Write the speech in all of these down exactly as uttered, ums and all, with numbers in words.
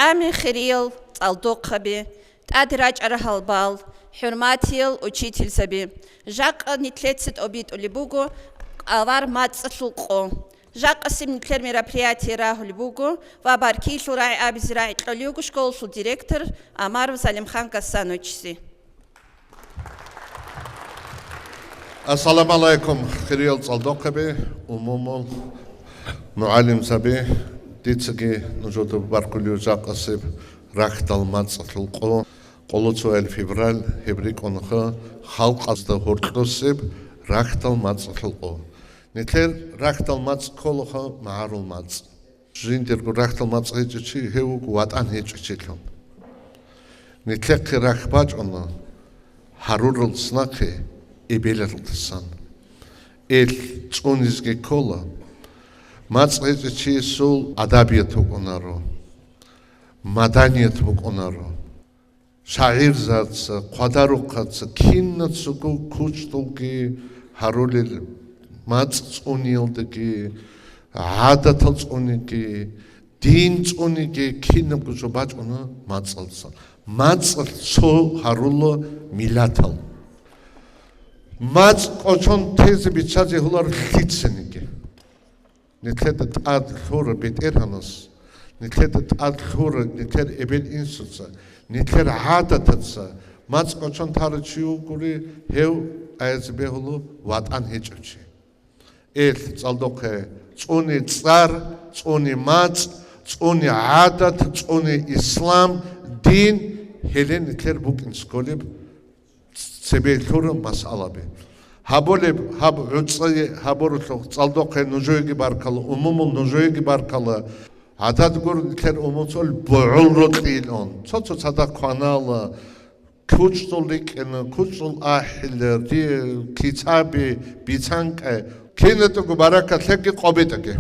ТӀами хириял цӀалдохъаби, тӀаде рачӀарал гьалбал, хӀурматиял учительзаби, жакъа нилъеца тӀобитӀулеб буго авар мацӀалъул къо. Жакъасеб нилъер мероприятие рагьулеб буго ва баркилъул рагӀи абизе рагӀи кьолев вуго школалъул директор Амаров Залимхан Гасановичизе. Ассаламу гӀалайкум, хириял цӀалдохъаби, умумул мугӀалимзаби, дицаги нужеда баркулев жакъасеб рахьдал мацӀалъул къо, къоло цоял февраль, гьеб рикӀкӀунха халкъазда гьоркьосеб рахьдал мацӀалъул къо. Нилъер рахьдал мацӀ кколаха магӀарул мацӀ. Жиндирго рахьдал мацӀ гьечӀев чи гьев вуго ватӀан гьечӀев чилъун. Нилъехъе рахь бачӀуна гьарурал снахъе эбелалдасан. Эл цӀунизеги ккола. МацӀ гьечӀев чиясул адабият букӀунаро, маданият букӀунаро. ШагӀирзаца, хъвадарухъаца, кинацаго кучӀдулги гьарулел, мацӀ цӀуниялдаги, гӀадатал цӀуниги, дин цӀуниги, кинабго жо бачӀуна мацӀалдасан. МацӀалъ цо гьарула миллатал. МацӀ кӀочон тезе бицазе гьулар лъицаниги. Нилъеда тӀад лъура БетӀергьанас, нилъеда тӀад лъура нилъер эбел-инсуца, нилъер гӀадатаца. МацӀ кӀочон тарав чи вугони, гьев, аязде бегьула, ватӀан гьечӀев чи. Эл цӀалдохъе цӀуни цӀар, цӀуни мацӀ, цӀуни гӀадат, цӀуни ислам, дин, гьеле нилъер букӀин кколеб цебе лъураб масъалаби. Гьабулеб гьаб гӀуцӀи гьабуралъухъ цӀалдохъе нужееги баркала, умумул нужееги баркала. ГӀадат гуро нилъер умумуцал бугӀул рокьилан. Цо-цо цадахъ кванала, кучӀдул рикӀкӀина, кучӀдул ахӀила, ри-, кицаби, бицанкӀай. КинатӀаго баракат лъеги къо бетӀаги.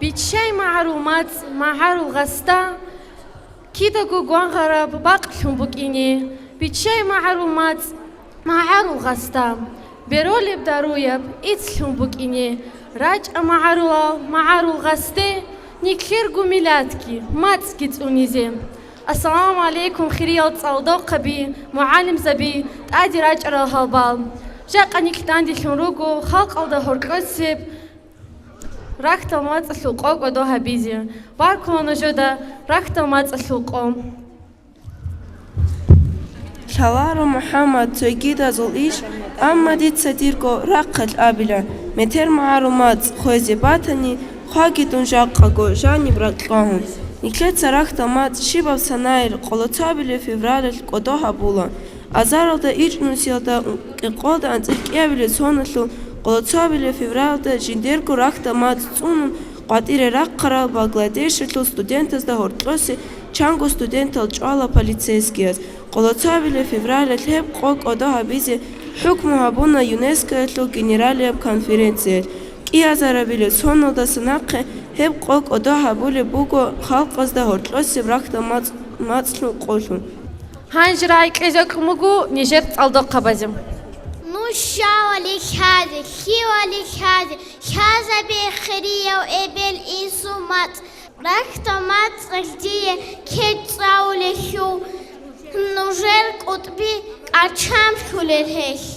Биччай магӀарул мацӀ, магӀарул гъасда, кидаго гвангъараб бакълъун букӀине. Биччай магӀарул мацӀ, магӀарул гъасда, беролеб даруяб ицлъун букӀине. РачӀа магӀарулал, магӀарул гъасде, нилъерго миллатги, мацӀги цӀунизе. Ассаламу гӀалайкум, хириял цӀалдохъаби, мугӀалимзаби, тӀаде рачӀарал гьалбал! Жакъа нилъ данделъун руго халкъалда гьоркьосеб рахьдал мацӀалъул къо кӀодо гьабизе. Баркула нужеда рахьдал мацӀалъул къо. Лъаларо, МухӀаммад, цогидазул иш, амма дица дирго рахъалъ абила: метер магӀарул мацӀ хвезе батани, хъваги дун жакъаго жаниб ракьалъ. Нилъеца рахьдал мацӀ щибаб санайил, къоло цоабилеб февралалъ кӀодо гьабула. Азаралда ичӀнусиялда кӀикъоялда анцӀила кӀиабилеб соналъул къоло цоабилеб февралалда жиндирго рахьдал мацӀ цӀунун къватӀире рахъарал Бангладешалъул студентазда гьоркьосе чанго студентал чӀвала полицейскияз. Къоло цоабилеб февралалъ гьеб къо кӀодо гьабизе хӀукму гьабуна ЮНЕСКОялъул генералияб конференциялъ. КӀиазарабилеб соналдаса нахъе гьеб къо кӀодо гьабулеб буго халкъазда гьоркьосеб рахьдал мацӀ-, мацӀлъун къолъун. Гьанже рагӀи кьезе кьун буго нижер цӀалдохъабазе. Нуж щавали лъазе, лъивали лъазе, лъазабе хирияв эбел-инсул мацӀ. Рахьдал мацӀалъ дие кечӀ цӀалулелъул, нужер кӀутӀби кӀачамлъулел гьелъ.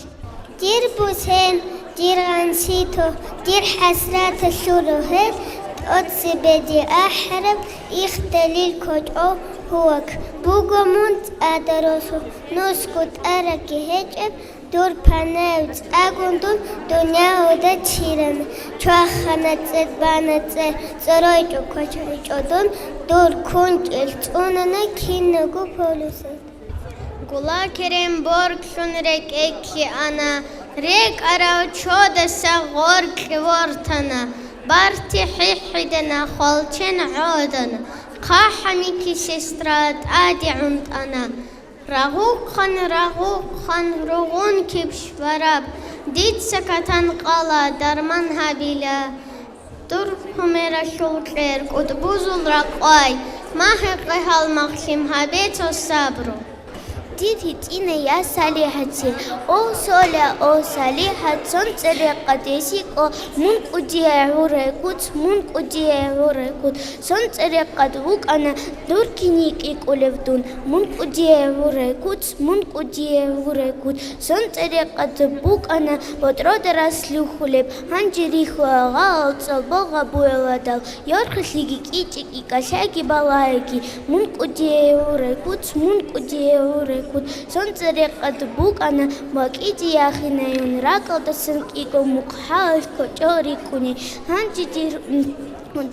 Дир бусен, дир гъанситу, дир хӀасраталъул ругьел, тӀоцебеде ахӀараб ихталил кочӀол гьувак буго мун цӀадаросул, нусго тӀарабги гьечӀеб, дур панаяб цӀагун дун дуниялалда чирана, чвахана цӀер, бана цӀер, цӀоройчӀо квачайчӀо дун, дур кунчӀел цӀунана киналго полюсалда. Гула керен борглъун рекӀекълъи ана, рекӀарав чодаса гъоркье вортана, барти хӀихӀидана, хвалчен гӀодана, хъахӀа Мики сестра тӀаде гӀунтӀана. Рагъухъан, рагъухъан, ругъун киб щвараб, дица катан къала дарман гьабила. Дур гьумералъул кьер, кӀутӀбузул ракъвай, магьикъе гьалмагълъи, гьабе цо сабру. Дир гьитӀина, я СалихӀатил, о, соля, о, СалихӀат, цон цӀерекъад гьесикӀо, мун кӀудияй гӀурай куц, мун кӀудияй гӀурай куц, цон цӀерекъад вукӀана дур киникӀи кӀулев дун, мун кӀудияй гӀурай куц, мун кӀудияй гӀурай куц, цон цӀерекъад букӀана ботӀрода рас лъухьулеб, гьанже рихьула гъалал цӀалбо гъабуяладал, йорхилъиги кӀичӀиги кӀалъайги балайги, мун кӀудияй гӀурай куц, мун кӀудияй гӀурай куц, цон цӀерекъад букӀана бакӀиде яхинаюн, ракӀалдасан кӀиго мухъ хӀалалъ кочӀо рикӀкӀуни, гьанже дир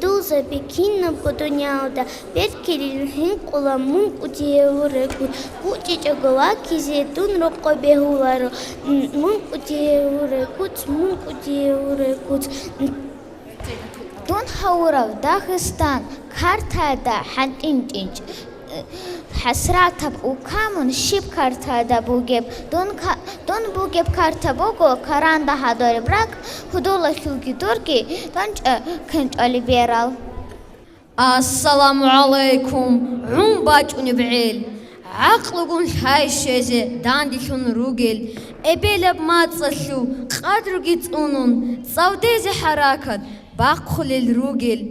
Дулзаби кинабго дуниялда беркерил хӀинкъула, мун кӀудияй гӀурай куц, гучӀичӀого ваккизе дун рокъо бегьуларо, мун кӀудияй гӀурай куц, мун кӀудияй гӀурай куц. Дун гьавурав Дагъистан картада хӀантӀинчӀинчӀ. ХӀасратаб улка мун щиб картада бугеб? Дун ка-, дун бугеб карта буго каранда гьадуреб ракӀ, гьудулалъулги дурги дунчӀа кенчӀвали берал. Ассаламу гӀалайкум, гӀун бачӀунеб гӀел! ГӀакълугун лъай щвезе данделъун ругел, эбелаб мацӀалъул къадруги цӀунун, цӀалдезе хӀаракат бахъулел ругел.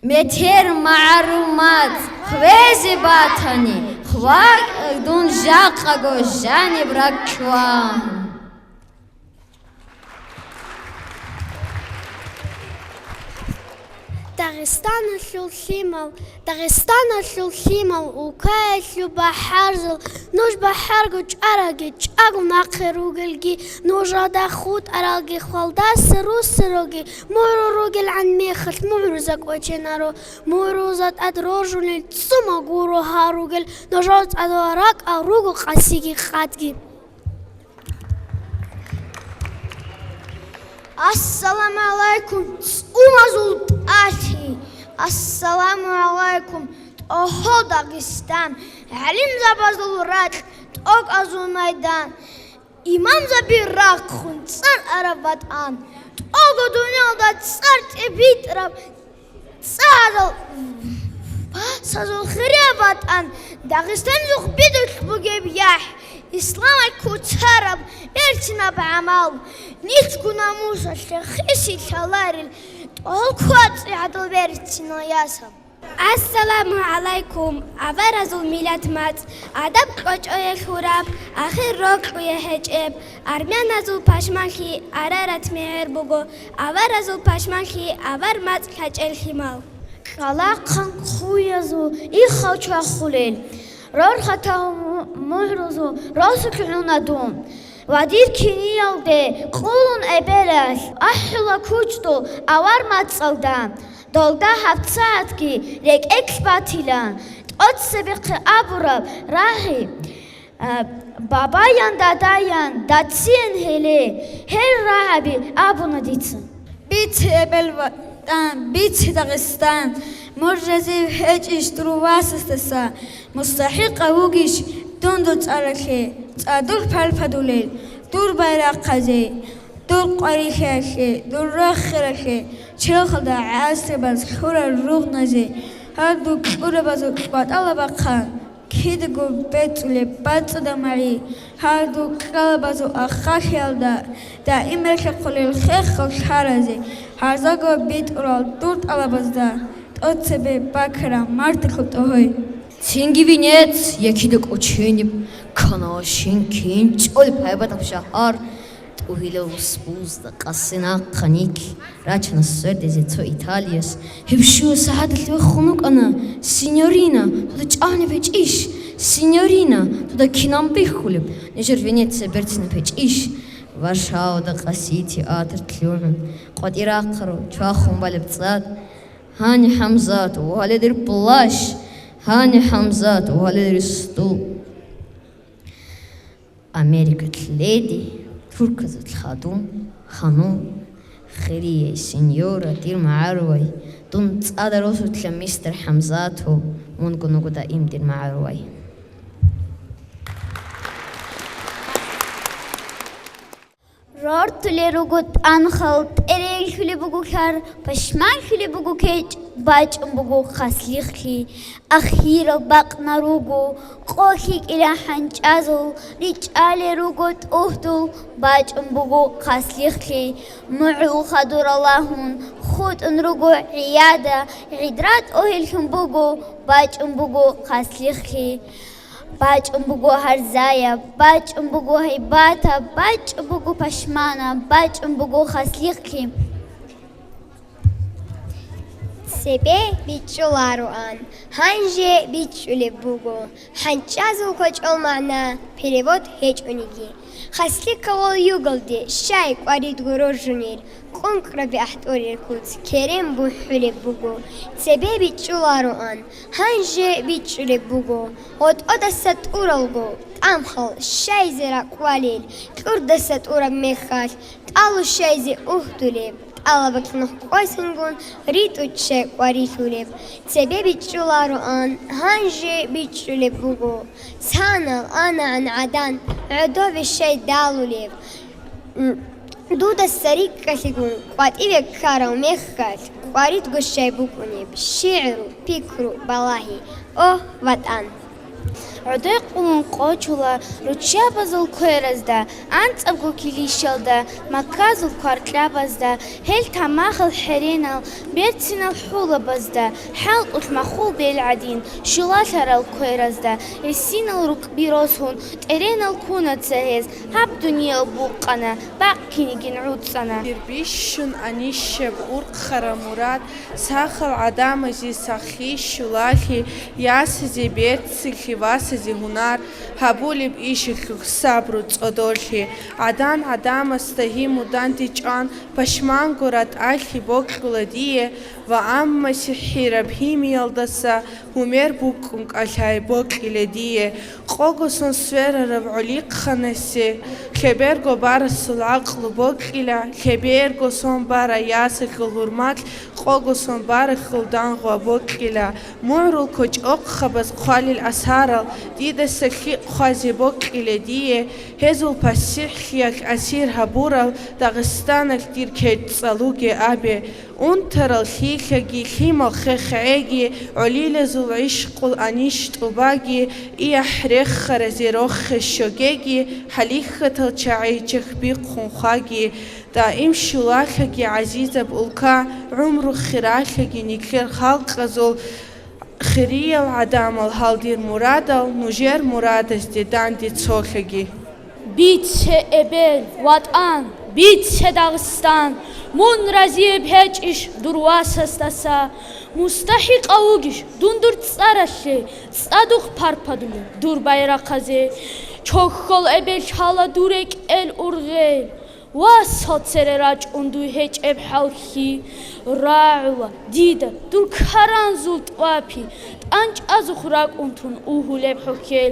Метер магӀарул мацӀ хвезе батани, хвакӀ дун жакъаго жаниб ракӀ чӀван. Дагъистаналъул лъимал, Дагъистаналъул лъимал, улкаялъул бахӀарзал, нуж бахӀарго чӀараги, чӀаго нахъе ругелги, нуж гьадахъ хутӀаралги, хвалдаса руссароги, мугӀру ругелгӀан мехалъ мугӀруза кӀоченаро, мугӀруза тӀад роржунел цӀума гуро гьаругел, нужер цӀадал ракӀал руго къасиги къадги. Ассаламу гӀалайкум, цӀумазул тӀалъи! Ассаламу гӀалайкум, тӀогьол Дагъистан! ГӀалимзабазул ракь, тӀокӀазул майдан! Имамзаби рахъун цӀар араб ватӀан, тӀого дуниялда цӀар тӀибитӀараб цӀадал сазул хирияб ватӀан, Дагъистаналъухъ бидулъ бугеб яхӀ, исламалъ куцараб берцинаб гӀамал, нилъго намусалъе хиси лъаларел, тӀолъ квацӀи гӀадал берцинал ясаб. Ассаламу гӀалайкум, аваразул миллат мацӀ, адаб кьочӀое лъураб, ахир рокьуе гьечӀеб, армяназул пашманлъи Арарат мегӀер буго, аваразул пашманлъи авар мацӀ лъачӀел лъимал. Кьалахъан хъуязул иххал чвахулел, рорхатал му-, мугӀрузул росулъ гӀуна дун. Ва дир киниялде къулун эбелалъ ахӀула кучӀдул авар мацӀалда. Долда гьабцагӀатги рекӀекь батила, тӀоцебехъе абураб рагӀи, а, бабаян-дадаян дациян гьеле, гьел рагӀаби абуна дица. Бице, эбел ВатӀан, бице, Дагъистан, мун разив гьечӀищ дур васасдаса, мустахӀикъав вугищ дун дур цӀаралъе, цӀадулъ парпадулел дур байрахъазе, дур къварилъиялъе, дур рохелалъе, челхалда гӀасрабаз лъурал ругъназе, гьардул кьурабазул кьватӀалабахъан кидаго бецӀулеб бацӀцӀадаб магӀи, гьардул кьалабазул аххалъиялда даим релъехъулел хехал лъаразе, гьарзаго битӀурал дур тӀалабазда тӀоцебе бакараб марталъул тӀогьой. Цинги венец, я кида кӀочениб, канашин кин цӀолеб гьайбатаб шагьар, тӀугьилал русбузда къаси нахъа никь рачана свердизе цо Италияс. Гьеб щуго сагӀаталъ вехун вукӀана, синьорина, дуда чӀагӀнаб гьечӀищ? Синьорина, дуда кинаб бихьулеб? Нижер Венеция берцинаб гьечӀищ? Варшавада къаси театр лъугӀун, къватӀир рахъарал чвахун балеб цӀад. Гьани, ХӀамзат, вугьале дир плащ! Гьани, ХӀамзат, вугьале дир стул! Америкалъ леди, турказулъ хадум, ханум, хирияй, синьора, дир магӀарулай, дун цӀада росулъа, мистер ХӀамзатов, мунго нуго даим, дир магӀарулай. Рортулел руго тӀанхал, тӀерелъулеб буго лъар, пашманлъулеб буго кечӀ, бачӀун буго хъаслихълъи. Ахирал бакъ на руго, къо лъикӀила хӀанчӀазул, ричӀалел руго тӀугьдул, бачӀун буго хъаслихълъи. МугӀул хадур Аллагьун хутӀун руго гӀияда, гӀидра тӀогьиллъун буго, бачӀун буго хъаслихълъи. БачӀун буго гьарзаяб, бачӀун буго гьайбатаб, бачӀун буго пашманаб, бачӀун буго хъаслихълъи. Цебе бичӀчӀулароан, гьанже бичӀчӀулеб буго, хӀанчӀазул кочӀол магӀна, перевод гьечӀониги. Хъаслихъа вал югалде щай кӀваридго роржунел, кӀункӀраби ахӀтӀорел куц керен бухӀулеб буго. Цебе бичӀчӀулароан, гьанже бичӀчӀулеб буго. ГъотӀодаса тӀуралго тӀамхал щайзе ракӀвалел, кьурдаса тӀураб мехалъ тӀалу щайзе угьдулеб, тӀалабалъ нух къосингун ритӀу щай кӀварилъулеб. Цебе бичӀчӀулароан, гьанже бичӀчӀулеб буго. Цанал анагӀан гӀадан, гӀодове щай далулеб. М, дудаса рикӀкӀалъигун къватӀиве ккарав мехалъ, кӀваридго щай букӀунеб, шигӀру, пикру, балагьи. О, ВатӀан! ГӀодой къулун къочула руччабазул кверазда, анцӀабго килищалда, Макказул кваркьабазда, гьел тамахал хӀеренал, берцинал хӀулабазда, хӀалтӀулъ махул бел гӀадин, щулалъарал кверазда, гьесинал рукъби росун, тӀеренал кунаца гьез, гьаб дуниял букъана, бакъ кинигин гӀуцӀана. Дир бищун анищеб урхъараб мурад, сахал гӀадамазе сахлъи, щулалъи, ясазе берцинлъи, васазе гьунар, гьабулеб ишалъулъ сабру, цӀодорлъи, гӀадан гӀадамасда гьиму дандечӀван, пашманго ратӀалъи бокьула дие, ва амма сихӀираб гьимиялдаса гьумер букӀун кӀалъай бокьила дие. Къого сон сверарав гӀолихъанасе лъеберго барасул гӀакълу бокьила, лъеберго сон бара ясалъул гьурмалъ къого сон баралъул дангъва бокьила. МугӀрул кочӀохъабаз хъвалел асарал дидаса лъикӀ хъвазе бокьила дие, гьезул пасихӀлъиялъ асир гьабурал Дагъистаналъ дир кечӀ цӀалуге абе. Унтарал лъилъаги, лъимал хехгӀеги, гӀолилазул гӀишкъул анищ тӀубаги, иахӀ реххаразе рохе щогеги, хӀалихьатал чагӀи чехбихъун хъваги, даим щулалъаги гӀазизаб улка, гӀумру хиралъаги нилъер халкъазул. Хириял гӀадамал, гьал дир мурадал, нужер мурадазде данде цолъаги. Бице, эбел ВатӀан, бице, Дагъистан, мун разияб гьечӀищ дур васасдаса? МустахӀикъав вугищ дун дур цӀаралъе, цӀадухъ парпадулеб дур байрахъазе? Чохьол эбел лъала дур рекӀел ургъел. Васал цере рачӀун дуй гьечӀеб хӀалхьи, рагӀула дида дур каранзул тӀвапи, тӀанчӀазухъ ракӀун тун угьулеб хӀухьел.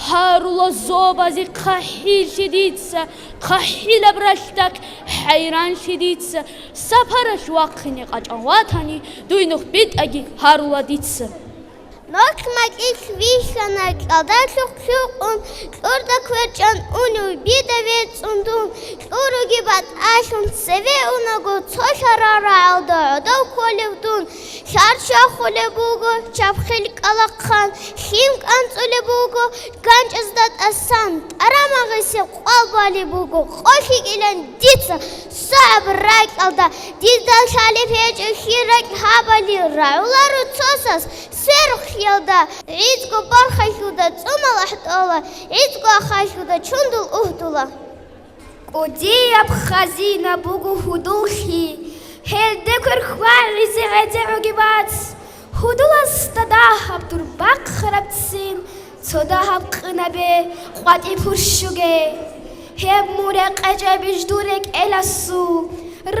Гьарула зобазе хъахӀиллъи дица, хъахӀилаб ралъдахъ хӀайранлъи дица, сапаралъ вахъине къачӀан ватани, дуй нух битӀаги гьарула дица. Нохь макьилъ вихьана кьалда лъукъ-лъукъун, кьурда кверчӀан унев бида вецӀцӀун дун, кьуруги батӀалъун цеве унаго, цо лъарал рагӀалда гӀодов кколев дун, лъар чвахулеб буго чабхил кӀкӀалахъан, лъим кӀанцӀулеб буго ганчӀазда тӀасан, тӀарамагъисе къвал балеб буго, къо лъикӀилан дица, сагӀаб ракьалда, дида лъалеб гьечӀо хир ракь гьабали, рагӀуларо цо сас, сверухълъиялда, гӀицӀго бархайлъуда цӀумал ахӀдола, гӀицӀго ахайлъуда чундул угьдула. КӀудияб хазина буго гьудуллъи, гьелде квер хьвагӀизе гӀедегӀуги бац. Гьудуласда дагьаб дур бахъараб ццин, цо дагьаб къинабе къватӀи пурщуге. Гьеб мун рекъечӀебищ дур рекӀеласул,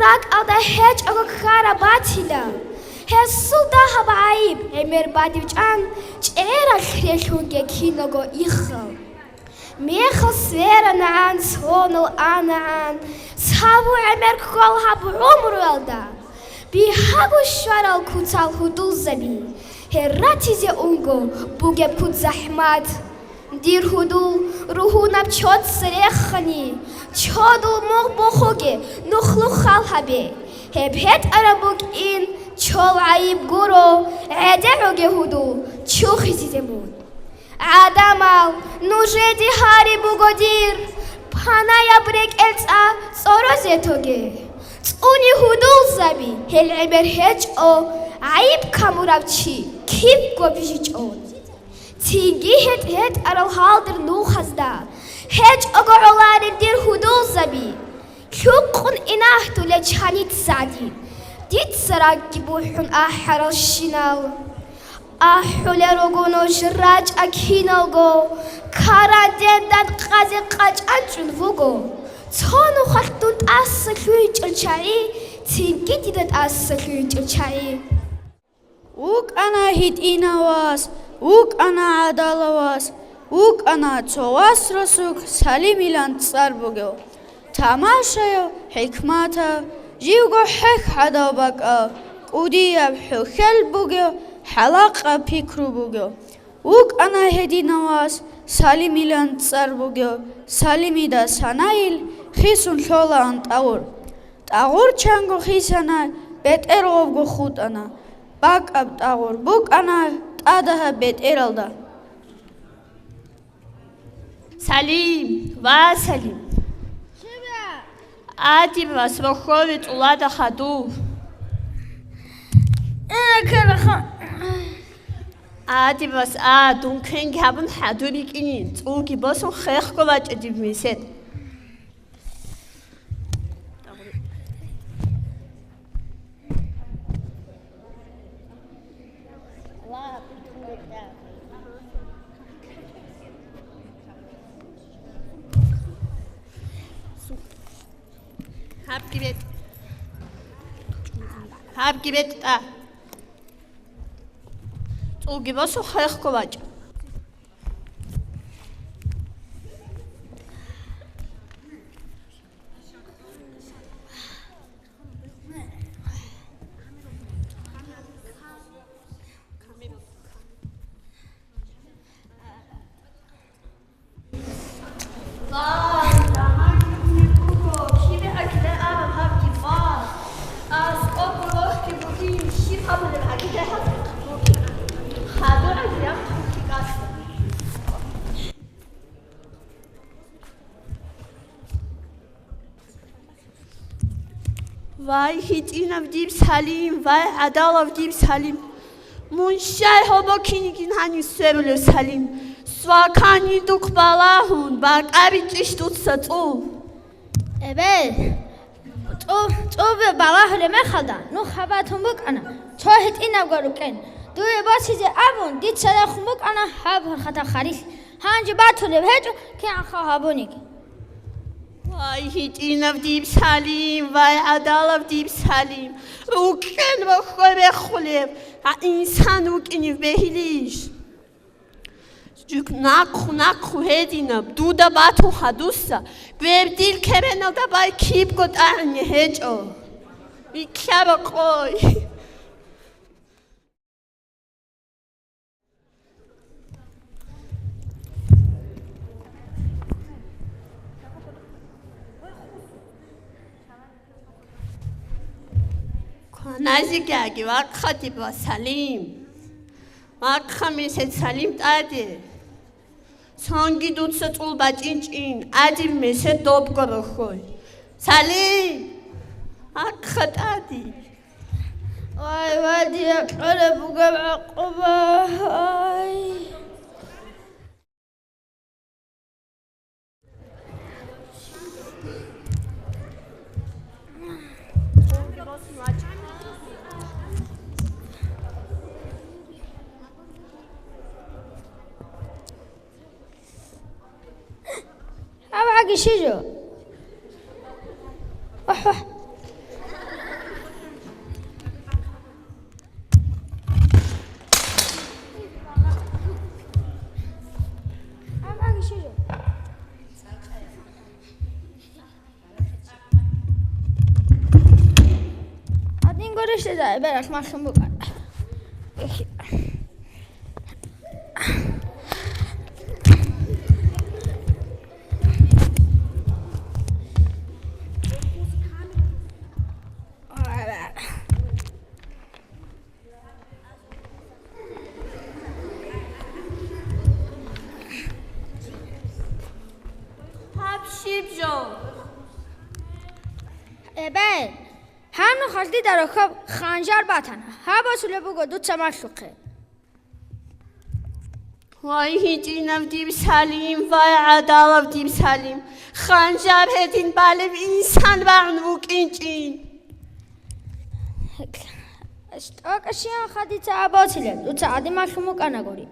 ракӀалда гьечӀого ккараб батила. Гьесул дагьаб гӀайиб гӀемер бадибчӀан, чӀералъ релълъунге киналго иххал. Мехалъ сверанагӀан, сонал анагӀан, цаву гӀемер ккола гьаб гӀумруялда. Бигьаго щварал куцал гьудулзаби, гьер ратизе унго бугеб куц захӀмат. Дир гьудул ругьунаб чоца рехани, чодул мугъ бухуге, нухлу хал гьабе. Гьеб гьетӀараб букӀин чол гӀайиб гуро, гӀедегӀуге гьудул чухизезе мун. ГӀадамал, нужеде гьари буго дир, панаяб рекӀел цӀа цӀорозе тоге. ЦӀуни гьудулзаби, гьел гӀемер гьечӀо, гӀайиб камурав чи кибго бижичӀо. Цинги гьетӀ-гьетӀарал гьалдир нухазда гьечӀого гӀоларел дир гьудулзаби. Лъукъун инагьтулел чаница гӀадин, дица ракӀги бухӀун ахӀаралщинал. АхӀулел руго нуж рачӀа киналго, карандендан къазе къачӀанчӀун вуго. Цо нухалъ дун тӀаса лъугьинчӀел чагӀи, цинги дида тӀаса лъугьинчӀел чагӀи. ВукӀана гьитӀинав вас, вукӀана гӀадалав вас, вукӀана цо вас расулъ Салимилан цӀар бугев. Тамашаяв, хӀикматав, живго хӀехь гӀадав бакӀав, кӀудияб хӀухьел бугев, хӀалакъаб пикру бугев. ВукӀана гьединав вас, Салимилан цӀар бугев, Салимида санайил хисун лъолаан тӀагъур. ТӀагъур чанго хисана, бетӀер гъобго хутӀана. БакӀаб тӀагъур букӀана тӀадагьаб бетӀералда. Салим, ва Салим! Адиб вас рохьове цӀулада хадув. Адиб вас а, дун квенги гьабун хадур рикӀкӀинин, цӀулги босун хехго вачӀа диб месед. Гьабги бетӀ. Гьабги бетӀа. ЦӀулги босун хехго вачӀа. Вай, гьитӀинав диб Салим, вай, гӀадалав диб Салим! Мун щай гьобо кинигин гьанив сверулев, Салим? Сваканин духъ балагьун, бакӀабичӀищ дуца цӀул? Эбе, цӀу-, цӀубе балагьулеб мехалда, нух гьабатун букӀана цо гьитӀинабго рукӀен. Дуе босизе абун, дица рехун букӀана гьаб гьорхӀатаб харилъ. Гьанже батулеб гьечӀо кигӀанха гьабуниги. Ва, Вай, гьитӀинав диб Салим, вай, гӀадалав диб Салим, рукӀкӀен рохьой рехулев, гьа, инсан вукӀинев бегьилищ? Жук нахъу-нахъу гьединаб, дуда батун хадуса, гвеб дил кереналда бай кибго тӀагӀине гьечӀо. Витлъа рокъой. Кваназеги аги, вахъа диб ва Салим. Вахъа, месед Салим тӀаде. Цонги дуца тӀул бачӀинчӀин, адиб месед добго рохьой. Салим! Вахъа тӀаде. Вай, вай, дие кьолеб бугеб гӀакъуба, ай. Гьаб гӀаги щи жо? Вахь, вахь. Гьаб гӀаги щи жо? Гьадин гурищ, бералъ махин букӀа. Гьаб щиб жо? Эбе, гьанухъалъ дида рохьоб ханжар батана. Гьаб босулеб буго дуца малъухъе. Вай, гьитӀинав диб Салим, вай, гӀадалав диб Салим, ханжар гьедин балев инсан рагӀун вукӀинчӀин. ТӀокӀаб щиян хадица абоцилеб, дуца гӀадин малъун букӀанагури.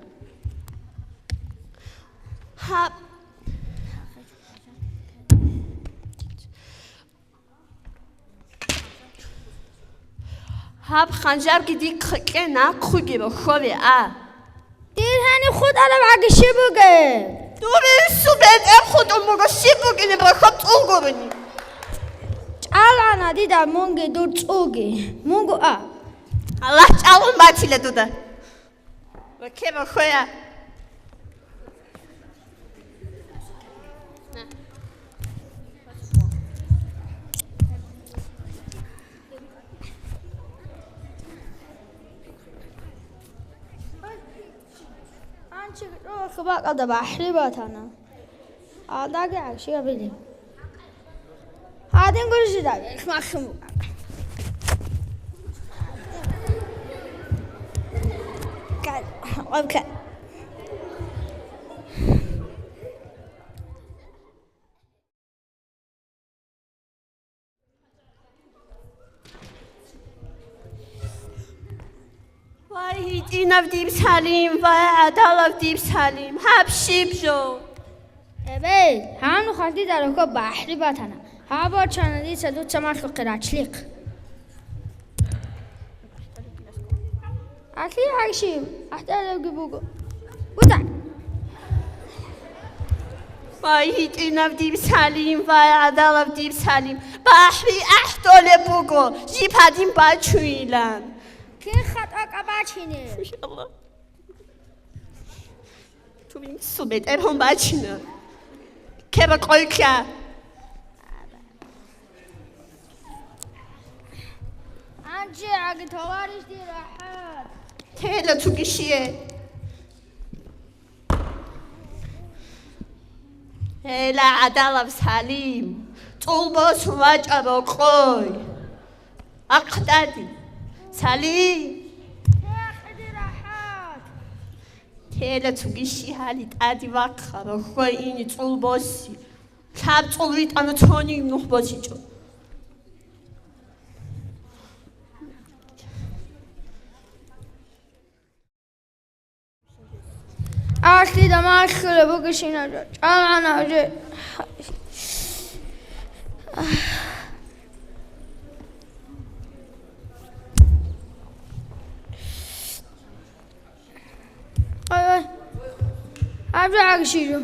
Гьаб. Гьаб ханжарги дихъе кье, нахъуги рохьове а. Дир гьаниб хутӀараб гӀаги щиб бугеб? Дур инсу бетӀер хутӀун буго, щиб букӀинеб рохьоб цӀул гурони. ЧӀалгӀана дида мунги дур цӀулги, мунго а. Аллагь чӀалгӀун батила дуда. Ва ккеба хвея. Анчи рохьо бакӀалда бахӀри батана. Гьалдаги гӀаши абилеб. Гьадин гурищ жидал, маххун букӀа. Кал, гъоб кал. Вай, гьитӀинав диб Салим, вай, гӀадалав диб Салим, гьаб щиб жо? Эбей, гьанухъалъ дида рохьоб бахӀри батана. Гьаб бачана дица дуца малъухъе рачлихъ. Алъи гьайши, ахтӀалебги буго. ГутӀа! Вай, гьитӀинав диб Салим, вай, гӀадалав диб Салим, бахӀри ахтӀолеб буго, жиб гьадин бачуйилан. Кин хатӀа кабачине? Машалла. Ту инсу бетӀергьан бачина. Кеба къойкьа. Анчи аги, товарищ, дир рахӀат. Тела цугишие. Гьела гӀадалав Салим, цӀул босун вачӀа рокъой. Ахъ тӀади, Салим. Тела цугищи гьали тӀади вахъа, рохьой ини цӀул боси. Лъаб цӀул витӀана, цони нух босичӀо. Алъида малъула бугищина, чӀалгӀана гьужи. Ай, ай. Абжа агширо.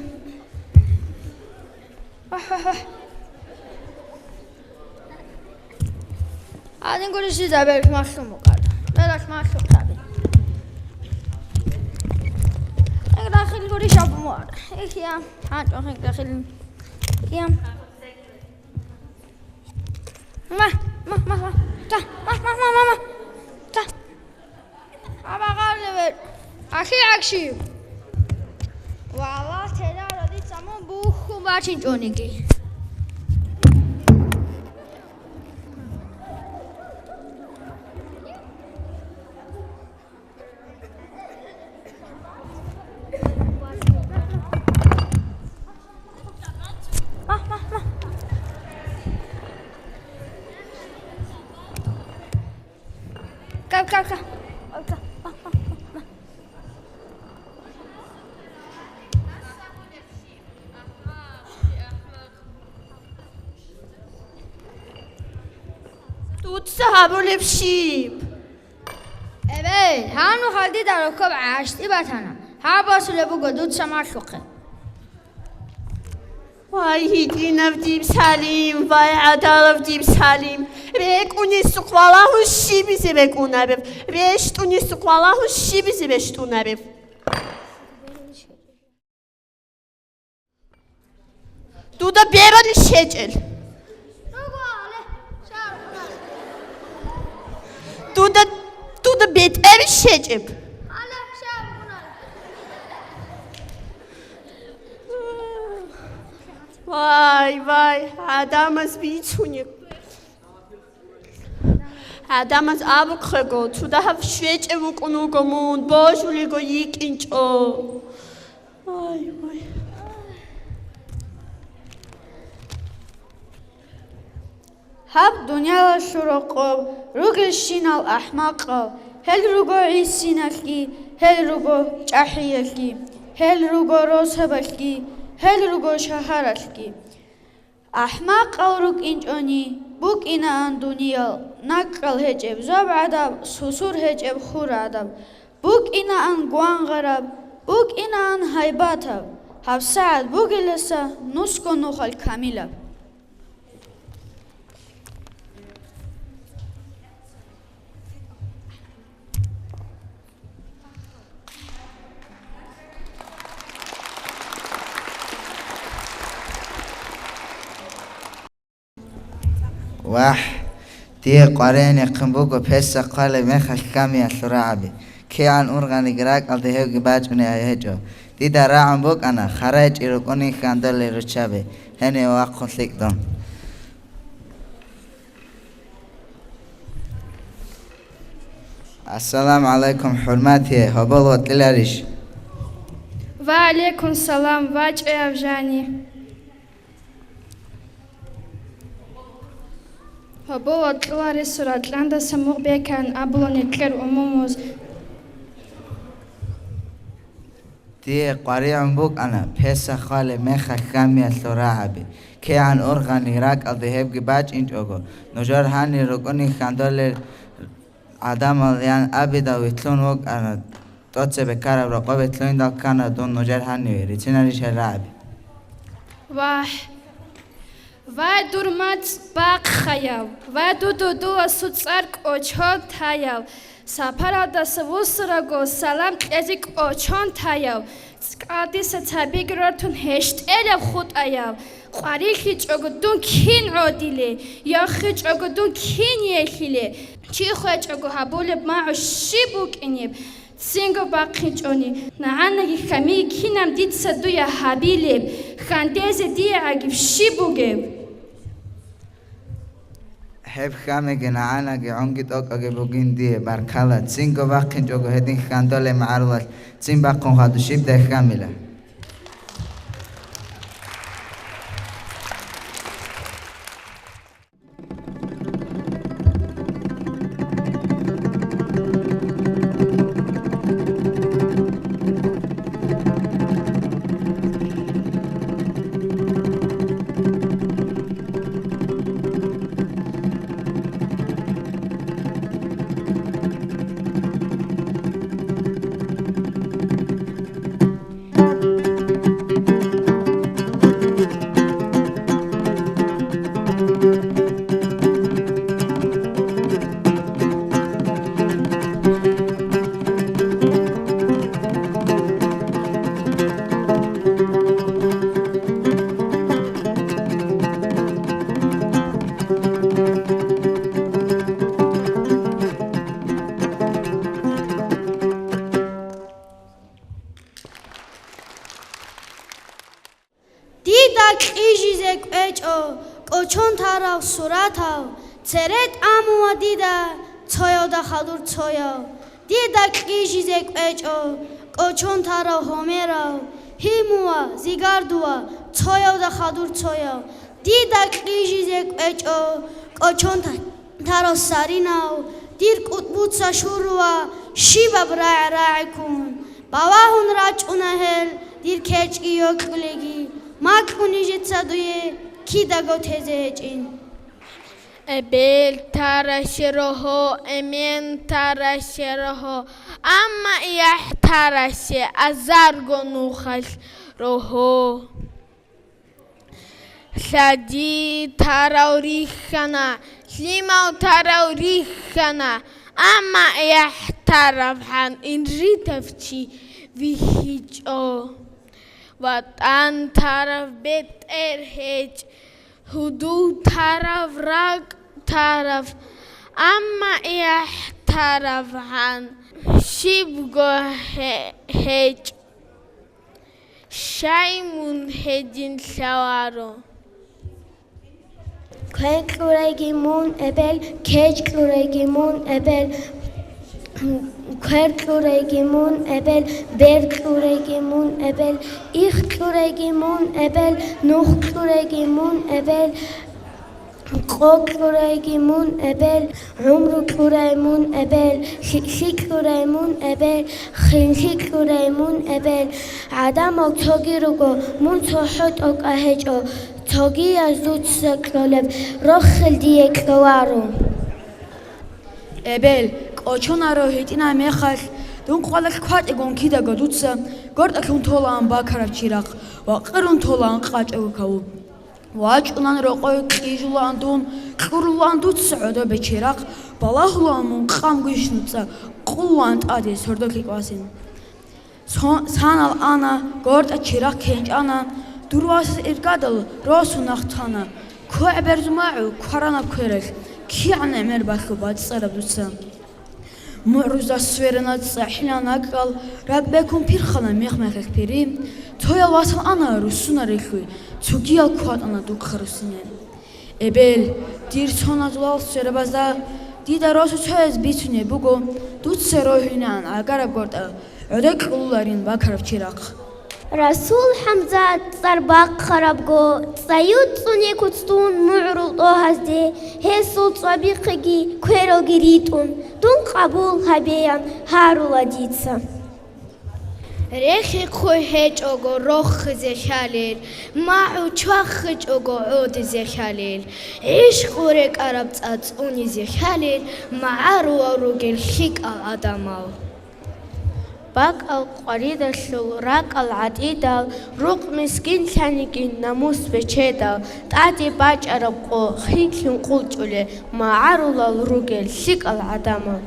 Ах, ах, ах. Гьадин гурищ дида берх малъун букӀар. Берх малъухъаби. Эх, рахил гурищ абун букӀар. Эх, я. ГьанчӀо хек рахил. Я. Ма, ма, ма, ма. Та, ма, ма, ма, ма, ма. Та. Абагъалеве ахи гӀакши. Валлагь, тела родица мун бухьун бачинчӀониги. Ма, ма, ма. Ка, ка, ка. Ка, ма, ма, ма, ма. Дуца гьабулеб щиб? Эбел, гьанухъа дида рокъоб гӀащтӀи батана. Гьаб босулеб буго дуца малъухъе. Вай, гьитӀинаб диб Салим, вай, гӀадалаб диб Салим. РекӀунесухъ валагьун щибизе рекӀунареб, рещтӀунесухъ валагьун щибизе рещтӀунареб. Дуда бералищ гьечӀел? Дуда, дуда бетӀерищ гьечӀеб? Вай, вай, гӀадамаз бицунеб. ГӀадамаз абухъего, цо дагьаб щвечӀев вукӀун вуго мун, божулего йикӀинчӀо. Ай, вай. Гьаб дуниялалъул рокъоб ругелщинал ахӀмакъал, гьел руго гӀисиналъги, гьел руго чӀахӀиялъги, гьел руго росабалъги, гьел руго шагьаралъги. АхӀмакъал рукӀинчӀони, букӀинаан дуниял, накӀкӀал гьечӀеб зоб гӀадаб, сусур гьечӀеб хур гӀадаб, букӀинаан гвангъараб, букӀинаан гьайбатаб, гьабсагӀат бугеласа нусго нухал камилаб. Вагь, дие къваригӀунехъин буго Песах хъвалеб мехалъ хьамиялъул рагӀаби. КигӀан ургъаниги ракӀалде гьебги бачӀунеб гьечӀо. Дида рагӀун букӀана, харайчӀи рукӀунин хьандолел руччаби, гьенив вахъун лъикӀ дун. Ассаламу гӀалайкум, хӀурматие, гьобол вокьиларищ? Ва гӀалайкум салам, вачӀаяв жани. Гьобол вокьуларесул ракьандаса мугъ бекан абула нилъер умумуз. Дие къваригӀун букӀана Песах хъвалеб мехалъ хьамиялъул рагӀаби. КигӀан ургъани ракӀалде гьебги бачӀинчӀого, нужер гьанир рукӀунин хьандолел гӀадамал ян абидал вилълъун вукӀана, тӀоцебе ккараб рокъобе лъугьиндал ккана дун нужер гьаниве, рицинарищ гьел рагӀаби? Вагь! Вай, дур мацӀ бахъаяв! Вай, дуда дуласул цӀар кӀочон таяв! Сапаралдаса вуссараго салам кьезе кӀочон таяв! ЦӀкӀалдаса цабиги рортун гьещтӀелаб хутӀаяв! КъварилъичӀого дун кин гӀодиле, яхъичӀого дун кин елъиле, чи хвечӀого гьабулеб магӀу щиб букӀинеб? Цинго бахъинчӀони, нагӀанаги хьамиги кинаб дица дуе гьабилеб, хьандезе дие гӀагиб щиб бугеб? Гьеб хьамиги нагӀанаги гӀунги тӀокӀаги бугин дие, баркала, цинго бахъинчӀого гьедин хьандолеб магӀарулалъ цин бахъун хадуб щибдай хьамила. Кьижизе кӀвечӀо кӀочон тарав суратав, цере тӀамула дида цоялда хадур цояв. Дида кьижизе кӀвечӀо кӀочон тарав Гьомерав, гьимула, зигардула цоялда хадур цояв. Дида кьижизе кӀвечӀо кӀочон та-, тарав Саринав, дир кӀутӀбуца шурула щибаб рагӀи-рагӀиккун. Балагьун рачӀуна гьел дир кечӀги йокьулеги, макьун нижеца дуе кидаго тезе гьечӀин. Эбел тарасе рогьо, эмен тарасе рогьо, амма яхӀ тарасе азарго нухалъ рогьо. Лъади тарав рихьана, лъимал тарав рихьана, амма яхӀ таравгӀан инжитав чи вихьичӀо. ВатӀан тарав бетӀер гьечӀ, гьудул тарав ракӀ тарав, амма яхӀ таравгӀан щибго гье-, гьечӀ. Щай мун гьедин лъаларо? Квер кьурайги мун эбел, кечӀ кьурайги мун эбел, квер кьурайги мун эбел, бер кьурайги мун эбел, их кьурайги мун эбел, нух кьурайги мун эбел, къо кьурайги мун эбел, гӀумру кьурай мун эбел, лъикӀлъи кьурай мун эбел, хинлъи кьурай мун эбел. ГӀадамал цоги руго, мун цохӀо тӀокӀа гьечӀо, цогияз дуца кьолеб рохел дие кьоларо. Эбел, кӀочонаро гьитӀинаб мехалъ, дун къвалалъ кватӀигун кидаго дуца гортӀалъун толаан бакараб чирахъ ва къирун толаан къачӀого каву. ВачӀунан рокъой кьижулаан дун, кьурулаан дуца гӀодобе чирахъ, балагьулаан мун къам гущнуца, къуллаан тӀаде сордо кикӀвасин. Со-, санал ана, гортӀа чирахъ кенчӀана, дур васас иргадал росу нахъ тана, квегӀ берзумагӀу кваранаб квералъ, кигӀан гӀемер балъу бацӀцӀараб дуца. МугӀрузда сверана цӀахӀилан ракӀал, ракӀ бекун пирхана мех-мехалъ пири, цоял васал ана руссунарелъуй, цогиял кватӀана духъа руссине. Эбел, дир соназулал сверабазда дида росу цояз бицунеб буго, дуца рогьинегӀан гӀагараб гортӀа, гӀодор кьулуларин бакараб чирахъ. Расул ХӀамзат цӀар бахъарабго, цӀаюд цӀуне куцдун мугӀрул тӀогьазде, гьесул цӀвабихъеги квералги ритӀун, дун къабул гьабеян гьарула дица. Рехи хъуй гьечӀого рохизе хьалел, магӀу чвахичӀого гӀодизе хьалел, гӀишкъу рекӀараб цӀа цӀунизе хьалел, магӀарулал ругел лъикӀал гӀадамал. БакӀал къваридалъул ракӀал гӀатӀидал, рукъ мискинлъаниги намус бечедал, тӀаде бачӀараб къо хинлъун къулчӀулел, магӀарулал ругел лъикӀал гӀадамал.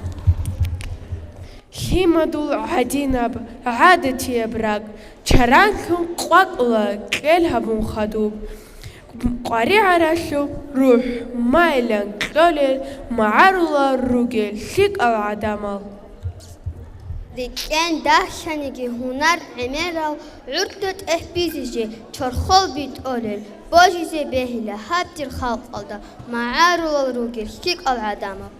Лъимадул гӀадинаб гӀадатияб ракӀ чаранлъун къвакӀула кьел гьабун хадуб. КъваригӀаралъуб рухӀ майилан кьолел магӀарулал ругел лъикӀал гӀадамал. Рикьен дагьлъаниги гьунар гӀемерал, гӀурда тӀехь бизизе чорхол битӀолел, божизе бегьила гьаб дир халкъалда магӀарулал ругел лъикӀал гӀадамал.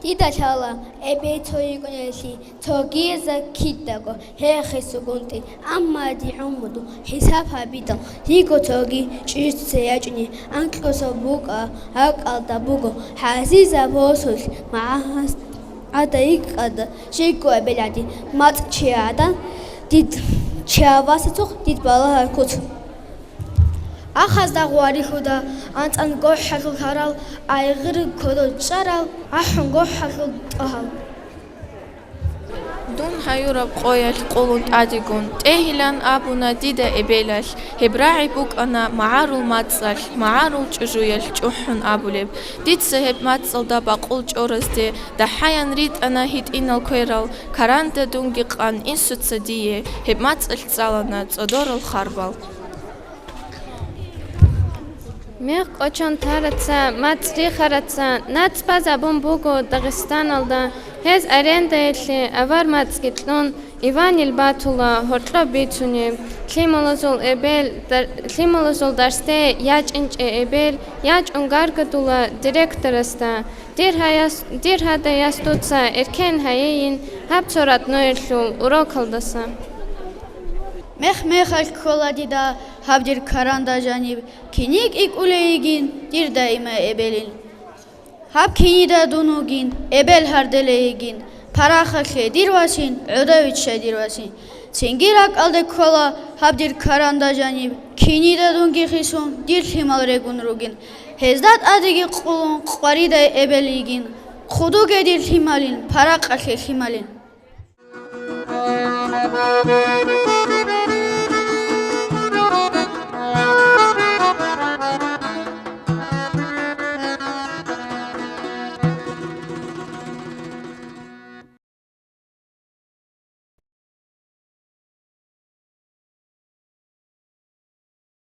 Дида лъала эбел цо йикӀунеллъи, цогиязда кидаго гьехе сугунти, амма дигӀумуду хӀисаб гьабидал, диго цоги чӀужуца ячӀуни анкьусаб букӀа, гьакӀалда буго гӀазизаб босулъ магӀагьас гӀада йикӀада щайгу абелади, мацӀ чи гӀадан дид, чи авасацухъ дид балагьа куц. Ахазда гъварилъуда анцӀан гохӀалъул гьарал, айгъир кодо чӀарал, ахӀун гохӀалъул тӀагьал. Дун гьаюраб къоялъ къулун тӀадегун, тӀегьилан абуна дида эбелалъ, гьеб рагӀи букӀана магӀарул мацӀалъ, магӀарул чӀужуялъ чӀухӀун абулеб. Дица гьеб мацӀалда бакъул чӀоразде дагьаян ритӀана гьитӀинал кверал, каранда дунги къан инсуца дие гьеб мацӀалъ цӀалана цӀодорал харбал. Мех кӀочон тараца, мацӀ рихараца нацӀ базабун буго Дагъистаналда, гьез арендаялъе авар мацӀги кьун, Иванил батула гьоркьоб бицунеб, лъималазул эбел, дар-, лъималазул дарсде ячӀинчӀей эбел ячӀун гаргадула директорасда. Дир гьаяс-, дир гьадаяс дуца эркен гьайейин гьаб цо родноялъул урокалдаса. Мех-мехалъ ккола дида гьаб дир каранда жаниб, киник икӀулей йигин дир даимай эбелин. Гьаб кинида дун вугин, эбел гьарделей йигин, парахалъе дир васин, гӀодовиччай дир васин. Цинги ракӀалде ккола гьаб дир каранда жаниб, кинида дунги хисун, дир лъимал регун ругин. Гьезда тӀадеги къулун къваридай эбел йигин, хъудуге дир лъималин, паракъалъе лъималин.